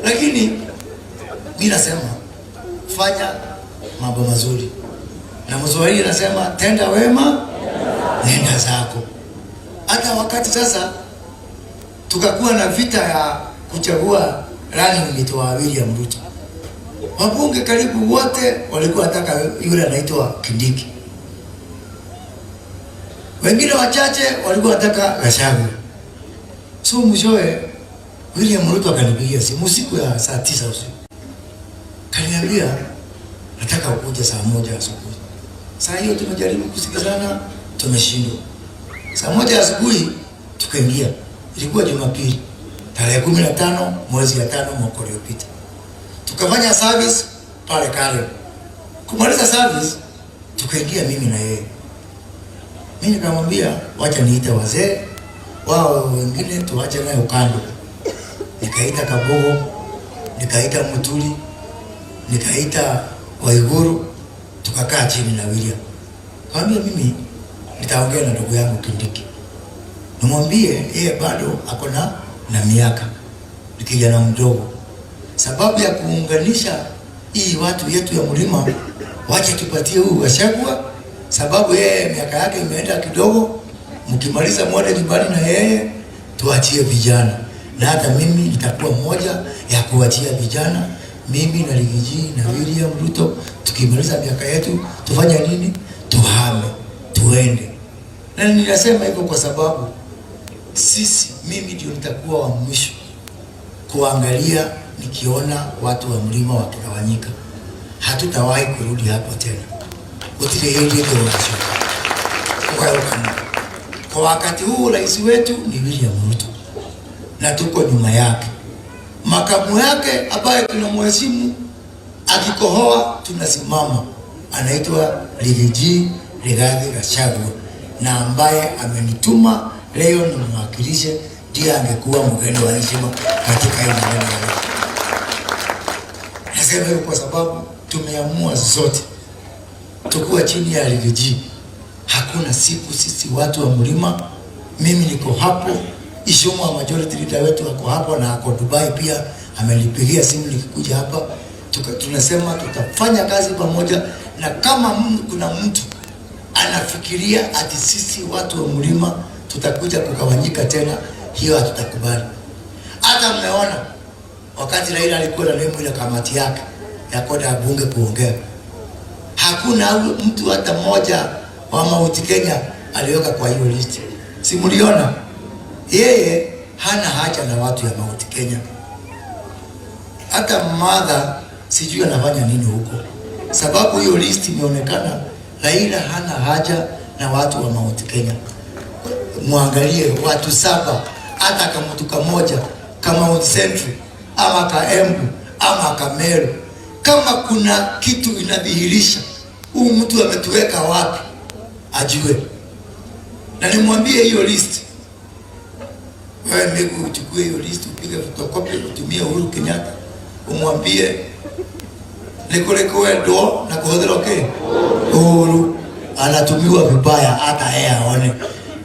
Lakini mi nasema fanya mambo mazuri, na Mswahili anasema tenda wema nenda zako. Hata wakati sasa tukakuwa na vita ya kuchagua running mate wa William Ruto, wabunge karibu wote walikuwa wanataka yule anaitwa Kindiki, wengine wachache walikuwa wanataka Gachagua. So mwishowe William Ruto akanipigia simu usiku ya saa 9 usiku, kaniambia nataka ukuje saa 1 asubuhi. Saa hiyo tumejaribu kusikizana, tumeshindwa. Saa 1 asubuhi tukaingia, ilikuwa Jumapili tarehe 15 mwezi ya 5 mwaka uliopita, tukafanya service pale Karen. Kumaliza service tukaingia mimi na yeye. Mimi nikamwambia wacha niite wazee wao wengine tuache nayo kando. Nikaita Kabogo, nikaita Muturi, nikaita Waiguru, tukakaa chini na William. Kaambia mimi nitaongea na ndugu yangu Kindiki, nimwambie yeye bado ako na miaka, ni kijana mdogo. Sababu ya kuunganisha hii watu yetu ya mlima, wache tupatie huyu Gachagua, sababu yeye miaka yake imeenda kidogo. Mkimaliza mwende nyumbani na yeye, tuachie vijana, na hata mimi nitakuwa mmoja ya kuachia vijana. Mimi na Riggy G na William Ruto tukimaliza miaka yetu tufanye nini? Tuhame, tuende. Na ninasema hivyo kwa sababu sisi, mimi ndio nitakuwa wa mwisho kuangalia nikiona watu wa mlima wakigawanyika. Hatutawahi kurudi hapo tena. Gutire hindi tũgacoka kũgayũkana. Kwa wakati huu rais wetu ni William Ruto na tuko nyuma yake. Makamu yake ambaye tunamheshimu, akikohoa tunasimama, anaitwa Riggy G Rigathi Gachagua, na ambaye amenituma leo nimwakilishe, ndiye angekuwa mgeni wa heshima katika hii maneno ya leo. Nasema hivyo kwa sababu tumeamua zote tukiwa chini ya Riggy G. Hakuna siku sisi watu wa mlima, mimi niko hapo, Ichung'wah majority leader wetu ako hapo na ako Dubai pia, amenipigia simu nikikuja hapa. Tunasema tutafanya kazi pamoja, na kama kuna mtu anafikiria ati sisi watu wa mlima tutakuja kugawanyika tena, hiyo hatutakubali. Hata mmeona wakati Raila alikuwa na name ile kamati yake ya kwenda bunge kuongea, hakuna mtu hata mmoja wa Mount Kenya aliweka kwa hiyo list. Si mliona? Yeye hana haja na watu ya Mount Kenya. Hata Martha sijui anafanya nini huko, sababu hiyo list imeonekana Raila hana haja na watu wa Mount Kenya. Muangalie watu 7, hata kama kamoja kama Mount Central ama Kaembu ama Kameru, kama kuna kitu inadhihirisha huyu mtu ametuweka wapi, ajue. Na nimwambie hiyo list, wewe Mbegu uchukue hiyo list upige photocopy utumie Uhuru Kenyatta, umwambie nĩ kũrĩ kwendwo na kũhũthĩrwo kĩ Uhuru anatumiwa vibaya, hata yeye aone.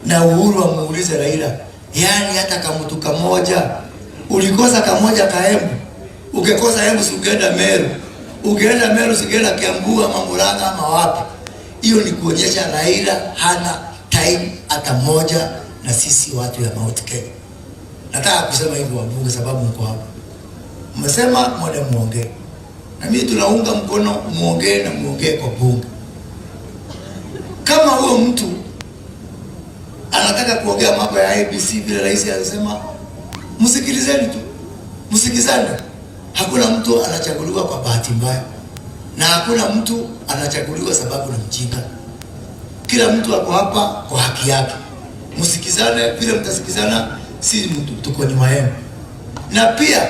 Na Uhuru amuulize Raila, yani hata kamutu kamoja ulikosa kamoja kaembu, ungekosa Embu si ungeenda Meru, ungeenda Meru singeenda Kiambu ama Murang'a ama wapi? Hiyo ni kuonyesha Raila hana time hata moja na sisi watu ya Mount Kenya. Nataka kusema hivyo wabunge, sababu mko hapa, mmesema mwende muongee na mimi, tunaunga mkono muongee na muongee kwa bunge. Kama huyo mtu anataka kuongea mambo ya IEBC vile rais alisema, msikilizeni tu, msikizane. Hakuna mtu anachaguliwa kwa bahati mbaya, na hakuna mtu anachaguliwa sababu ni mjinga. Kila mtu ako hapa kwa haki yake. Msikizane vile mtasikizana, si mtu tuko nyuma yenu. Na pia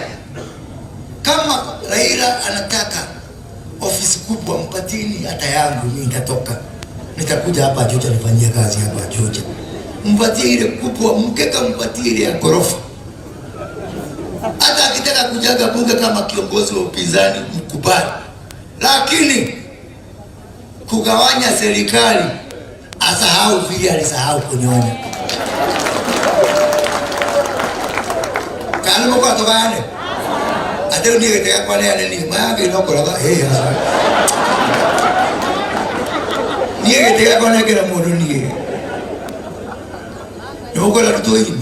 kama Raila anataka ofisi kubwa, mpatini hata yangu, mimi nitatoka, nitakuja hapa Juja nifanyie kazi hapa Juja. Mpatie ile kubwa, mkeka mpatie ile ya ghorofa. Hata akitaka kujaga bunge kama kiongozi wa upinzani mkubali, lakini kugawanya serikali asahau vile alisahau kunyonya. Kana mko tugayane. Atĩ rĩu niĩ gĩtĩ gĩakwa neane niĩ mayangĩnokoraga ĩ aca. Niĩ gĩtĩ gĩakwa nengere mũndũ niĩ. Nĩ mũkwenda arutwo irima?